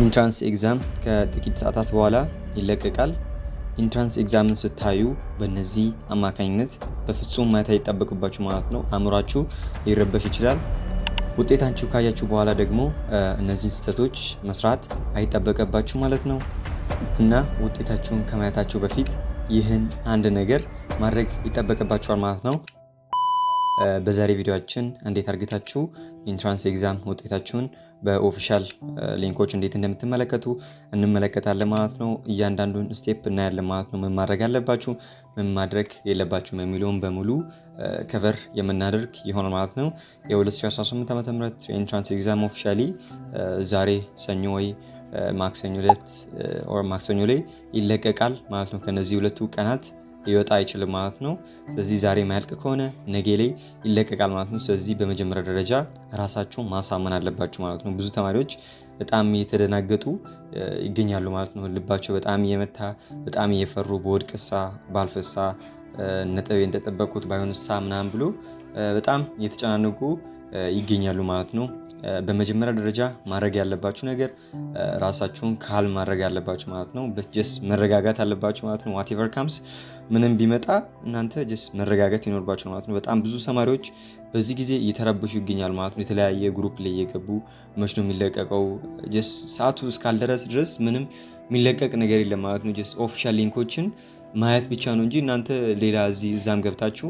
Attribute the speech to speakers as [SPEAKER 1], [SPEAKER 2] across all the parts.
[SPEAKER 1] Entrance exam ከጥቂት ሰዓታት በኋላ ይለቀቃል። Entrance exam ን ስታዩ በእነዚህ አማካኝነት በፍጹም ማየት አይጠበቅባችሁ ማለት ነው። አእምሯችሁ ሊረበሽ ይችላል። ውጤታችሁ ካያችሁ በኋላ ደግሞ እነዚህን ስህተቶች መስራት አይጠበቅባችሁ ማለት ነው። እና ውጤታችሁን ከማየታችሁ በፊት ይህን አንድ ነገር ማድረግ ይጠበቅባችኋል ማለት ነው። በዛሬ ቪዲዮአችን እንዴት አርግታችሁ entrance exam ውጤታችሁን በ official link ኦች እንዴት እንደምትመለከቱ እንመለከታለን ማለት ነው። እያንዳንዱን step እናያለን ማለት ነው። ምን ማድረግ አለባችሁ፣ ምን ማድረግ የለባችሁም የሚለውን በሙሉ cover የምናደርግ ይሆናል ማለት ነው። የ2018 ዓ.ም. የ entrance exam officially ዛሬ ሰኞ ወይ ማክሰኞ ዕለት or ማክሰኞ ላይ ይለቀቃል ማለት ነው። ከነዚህ ሁለቱ ቀናት ሊወጣ አይችልም ማለት ነው። ስለዚህ ዛሬ ማያልቅ ከሆነ ነገ ላይ ይለቀቃል ማለት ነው። ስለዚህ በመጀመሪያ ደረጃ ራሳችሁን ማሳመን አለባችሁ ማለት ነው። ብዙ ተማሪዎች በጣም እየተደናገጡ ይገኛሉ ማለት ነው። ልባቸው በጣም እየመታ፣ በጣም እየፈሩ፣ ብወድቅሳ፣ ባልፍሳ፣ ነጥቤ እንደጠበቁት ባይሆንሳ ምናምን ብሎ በጣም እየተጨናነቁ ይገኛሉ ማለት ነው። በመጀመሪያ ደረጃ ማድረግ ያለባችሁ ነገር ራሳችሁን calm ማድረግ ያለባችሁ ማለት ነው። Just መረጋጋት አለባችሁ ማለት ነው። Whatever comes፣ ምንም ቢመጣ እናንተ just መረጋጋት ይኖርባችኋል ማለት ነው። በጣም ብዙ ተማሪዎች በዚህ ጊዜ እየተረበሹ ይገኛሉ ማለት ነው። የተለያየ group ላይ እየገቡ መች ነው የሚለቀቀው? Just ሰዓቱ እስካልደረስ ድረስ ምንም የሚለቀቅ ነገር የለም ማለት ነው። Just official link ኦችን ማየት ብቻ ነው እንጂ እናንተ ሌላ እዚህ እዛም ገብታችሁ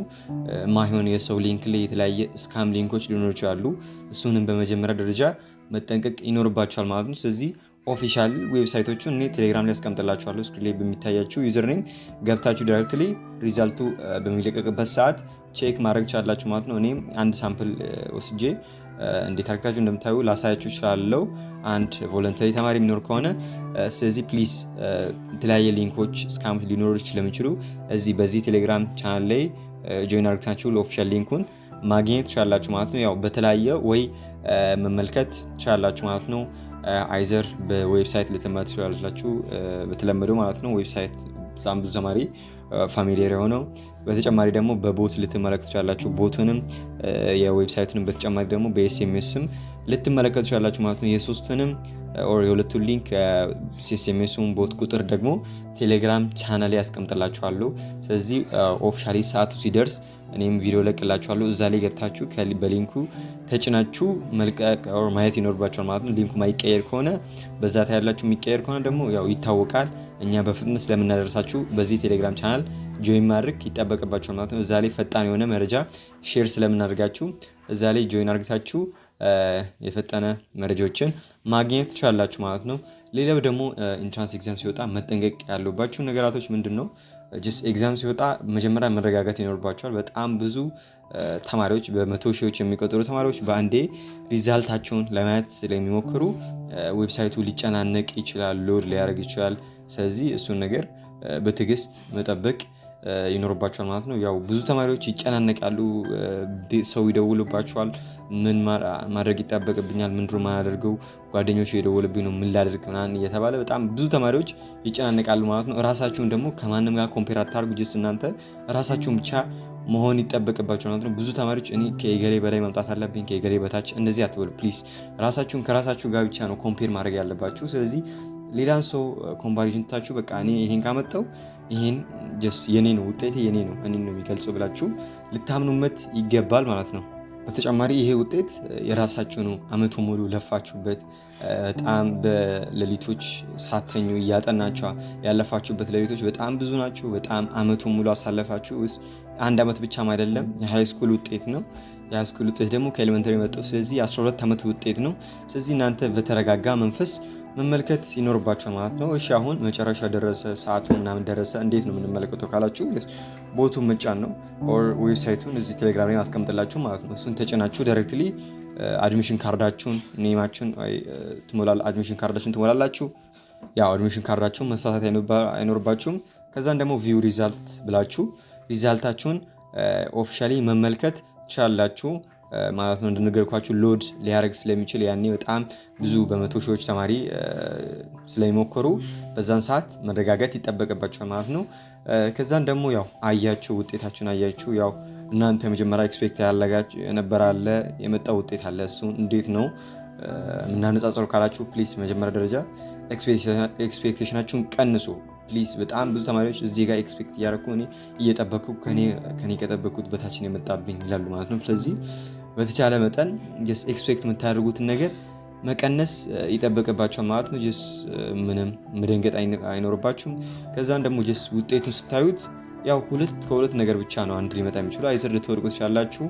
[SPEAKER 1] ማይሆን የሰው link ላይ የተለያየ scam link ኦች ሊኖሩ ይችላሉ። እሱንም በመጀመሪያ ደረጃ መጠንቀቅ ይኖርባችኋል ማለት ነው። ስለዚህ official website ኦቹን እኔ ቴሌግራም ላይ አስቀምጥላችኋለሁ። Screen ላይ በሚታያችሁ username ገብታችሁ directly result ኡ በሚለቀቅበት ሰዓት check ማድረግ ትችላላችሁ ማለት ነው። እኔም አንድ sample ወስጄ እንዴት አድርጋችሁ እንደምታዩ ላሳያችሁ እችላለሁ። አንድ voluntary ተማሪ የሚኖር ከሆነ፣ ስለዚህ please የተለያየ link ኦች scam ሊኖሩ ስለሚችሉ እዚህ በዚህ ቴሌግራም ቻናል ላይ join አድርጋችሁ ለ official link ኡን ማግኘት ትችላላችሁ ማለት ነው። ያው በተለያየ ወይ መመልከት ትችላላችሁ ማለት ነው። Either በ website ልትመለከቱ ትችላላችሁ፣ በተለመደው ማለት ነው። Website በጣም ብዙ ተማሪ familiar የሆነው። በተጨማሪ ደግሞ በ bot ልትመለከቱ ትችላላችሁ። Bot ኡንም የ website ኡንም በተጨማሪ ደግሞ በ SMS ም ልትመለከቱ ትችላላችሁ ማለት ነው። የሶስቱንም or የሁለቱን link፣ SMS ኡን፣ bot ቁጥር ደግሞ ቴሌግራም ቻናል ያስቀምጥላችኋለሁ። ስለዚህ officially ሰዓቱ ሲደርስ እኔም ቪዲዮ ለቅላችኋለሁ። እዛ ላይ ገብታችሁ በ link ኡ ተጭናችሁ መልቀቅ or ማየት ይኖርባችኋል ማለት ነው። Link ኡ ማይቀየር ከሆነ በዛ ታያላችሁ። የሚቀየር ከሆነ ደግሞ ያው ይታወቃል። እኛ በፍጥነት ስለምናደርሳችሁ በዚህ ቴሌግራም channel join ማድረግ ይጠበቅባችኋል ማለት ነው። እዛ ላይ ፈጣን የሆነ መረጃ share ስለምናደርጋችሁ እዛ ላይ join አድርጋችሁ የፈጠነ መረጃዎችን ማግኘት ትችላላችሁ ማለት ነው። ሌላው ደግሞ entrance exam ሲወጣ መጠንቀቅ ያለባችሁ ነገራቶች ምንድን ነው? Just exam ሲወጣ መጀመሪያ መረጋጋት ይኖርባችኋል። በጣም ብዙ ተማሪዎች፣ በመቶ ሺዎች የሚቆጠሩ ተማሪዎች በአንዴ result ኣቸውን ለማየት ስለሚሞክሩ website ኡ ሊጨናነቅ ይችላል፣ load ሊያደርግ ይችላል። ስለዚህ እሱን ነገር በትዕግስት መጠበቅ ይኖርባችኋል ማለት ነው። ያው ብዙ ተማሪዎች ይጨናነቃሉ፣ ሰው ይደውልባቸዋል። ምን ማድረግ ይጠበቅብኛል? ምንድን ነው የማደርገው? ጓደኞች እየደወሉብኝ ነው፣ ምን ላድርግ ምናምን እየተባለ በጣም ብዙ ተማሪዎች ይጨናነቃሉ ማለት ነው። እራሳችሁን ደግሞ ከማንም ጋር compare አታርጉ። Just እናንተ ራሳችሁን ብቻ መሆን ይጠበቅባችኋል ማለት ነው። ብዙ ተማሪዎች እኔ ከእገሌ በላይ መምጣት አለብኝ፣ ከእገሌ በታች፣ እንደዚህ አትበሉ please። ራሳችሁን ከራሳችሁ ጋር ብቻ ነው compare ማድረግ ያለባችሁ። ስለዚህ ሌላን ሰው comparison ትታችሁ በቃ እኔ ይሄን ካመጣው ይሄን just የኔ ነው፣ ውጤቴ የኔ ነው፣ እኔን ነው የሚገልጸው ብላችሁ ልታምኑበት ይገባል ማለት ነው። በተጨማሪ ይሄ ውጤት የራሳችሁ ነው። አመቱ ሙሉ ለፋችሁበት፣ በጣም በሌሊቶች ሳትተኙ እያጠናችሁ ያለፋችሁበት ሌሊቶች በጣም ብዙ ናቸው። በጣም አመቱ ሙሉ አሳለፋችሁ። አንድ አመት ብቻም አይደለም፣ የ high school ውጤት ነው። የ high school ውጤት ደግሞ ከ elementary መጣው። ስለዚህ የ12 ዓመት ውጤት ነው። ስለዚህ እናንተ በተረጋጋ መንፈስ መመልከት ይኖርባችኋል ማለት ነው። እሺ፣ አሁን መጨረሻ ደረሰ፣ ሰዓቱ ምናምን ደረሰ፣ እንዴት ነው የምንመለከተው ካላችሁ bot ኡን መጫን ነው or website ኡን እዚህ ቴሌግራም ላይ ማስቀምጥላችሁ ማለት ነው። እሱን ተጭናችሁ directly admission card ኣችሁን፣ name ኣችሁን ትሞላል admission card ኣችሁን ትሞላላችሁ። ያው admission card ኣችሁን መሳሳት አይኖርባችሁም። ከዛን ደግሞ view result ብላችሁ result ኣችሁን officially መመልከት ትችላላችሁ ማለት ነው። እንደነገርኳችሁ load ሊያደርግ ስለሚችል ያኔ በጣም ብዙ በመቶ ሺዎች ተማሪ ስለሚሞክሩ በዛን ሰዓት መረጋጋት ይጠበቅባችኋል ማለት ነው። ከዛን ደግሞ ያው አያችሁ፣ ውጤታችሁን አያችሁ። ያው እናንተ መጀመሪያ expect ያደረጋችሁ የነበረ አለ፣ የመጣው ውጤት አለ። እሱ እንዴት ነው የምናነጻጽረው ካላችሁ please መጀመሪያ ደረጃ expectation ኣችሁን ቀንሱ please። በጣም ብዙ ተማሪዎች እዚህ ጋር expect እያደረኩ፣ እኔ እየጠበኩ ከኔ ከጠበኩት በታችን የመጣብኝ ይላሉ ማለት ነው። ስለዚህ በተቻለ መጠን just expect የምታደርጉትን ነገር መቀነስ ይጠበቅባችኋል ማለት ነው። Just ምንም መደንገጥ አይኖርባችሁም። ከዛን ደግሞ just ውጤቱን ስታዩት ያው ሁለት ከሁለት ነገር ብቻ ነው አንድ ሊመጣ የሚችሉ፣ either ልትወድቁ ትችላላችሁ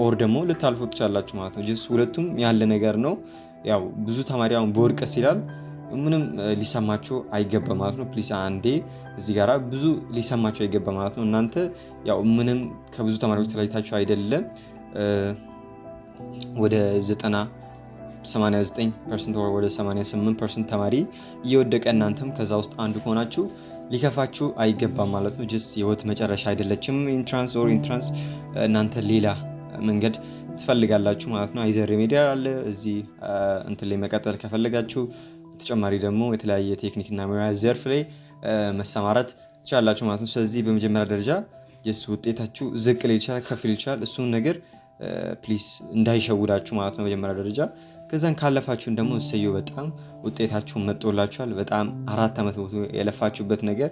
[SPEAKER 1] or ደግሞ ልታልፉ ትችላላችሁ ማለት ነው። Just ሁለቱም ያለ ነገር ነው። ያው ብዙ ተማሪ አሁን ብወድቅስ ይላል፣ ምንም ሊሰማችሁ አይገባም ማለት ነው። Please አንዴ እዚህ ጋራ ብዙ ሊሰማችሁ አይገባም ማለት ነው። እናንተ ያው ምንም ከብዙ ተማሪዎች ተለይታችሁ አይደለም። ወደ 90 89% ወደ 88% ተማሪ እየወደቀ እናንተም ከዛ ውስጥ አንዱ ከሆናችሁ ሊከፋችሁ አይገባም ማለት ነው። Just የህይወት መጨረሻ አይደለችም። Entrance or entrance እናንተ ሌላ መንገድ ትፈልጋላችሁ ማለት ነው። Either remedial አለ እዚህ እንትን ላይ መቀጠል ከፈለጋችሁ፣ በተጨማሪ ደግሞ የተለያየ ቴክኒክና ሙያ ዘርፍ ላይ መሰማራት ትችላላችሁ ማለት ነው። ስለዚህ በመጀመሪያ ደረጃ just ውጤታችሁ ዝቅ ሊል ይችላል፣ ከፍ ሊል ይችላል። እሱን ነገር please እንዳይሸውዳችሁ ማለት ነው መጀመሪያ ደረጃ። ከዛን ካለፋችሁን ደግሞ እሰየው፣ በጣም ውጤታችሁን መጥቶላችኋል። በጣም 4 ዓመት የለፋችሁበት ነገር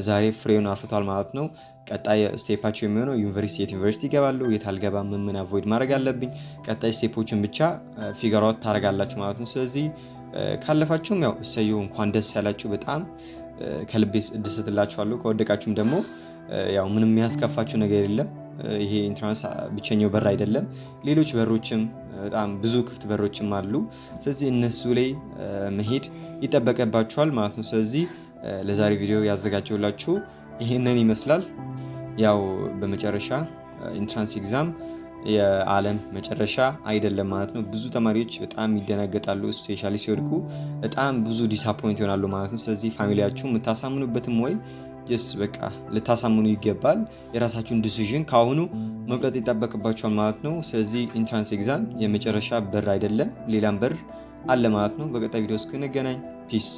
[SPEAKER 1] ዛሬ ፍሬውን አፍርቷል ማለት ነው። ቀጣይ step ኣችሁ የሚሆነው ዩኒቨርሲቲ የት ዩኒቨርሲቲ እገባለሁ፣ የት አልገባም፣ ምን ምን avoid ማድረግ አለብኝ፣ ቀጣይ step ኦችን ብቻ figure out ታደርጋላችሁ ማለት ነው። ስለዚህ ካለፋችሁም ያው እሰየው፣ እንኳን ደስ ያላችሁ፣ በጣም ከልቤ እደሰትላችኋለሁ። ከወደቃችሁም ደግሞ ያው ምንም የሚያስከፋችሁ ነገር የለም። ይሄ entrance ብቸኛው በር አይደለም። ሌሎች በሮችም፣ በጣም ብዙ ክፍት በሮችም አሉ። ስለዚህ እነሱ ላይ መሄድ ይጠበቅባችኋል ማለት ነው። ስለዚህ ለዛሬ ቪዲዮ ያዘጋጀሁላችሁ ይህንን ይመስላል። ያው በመጨረሻ entrance exam የዓለም መጨረሻ አይደለም ማለት ነው። ብዙ ተማሪዎች በጣም ይደናገጣሉ፣ especially ሲወድቁ በጣም ብዙ disappoint ይሆናሉ ማለት ነው። ስለዚህ family ያችሁን የምታሳምኑበትም ወይ just በቃ ልታሳምኑ ይገባል። የራሳችሁን decision ከአሁኑ መቁረጥ ይጠበቅባችኋል ማለት ነው። ስለዚህ entrance exam የመጨረሻ በር አይደለም፣ ሌላም በር አለ ማለት ነው። በቀጣይ ቪዲዮ እስክንገናኝ peace።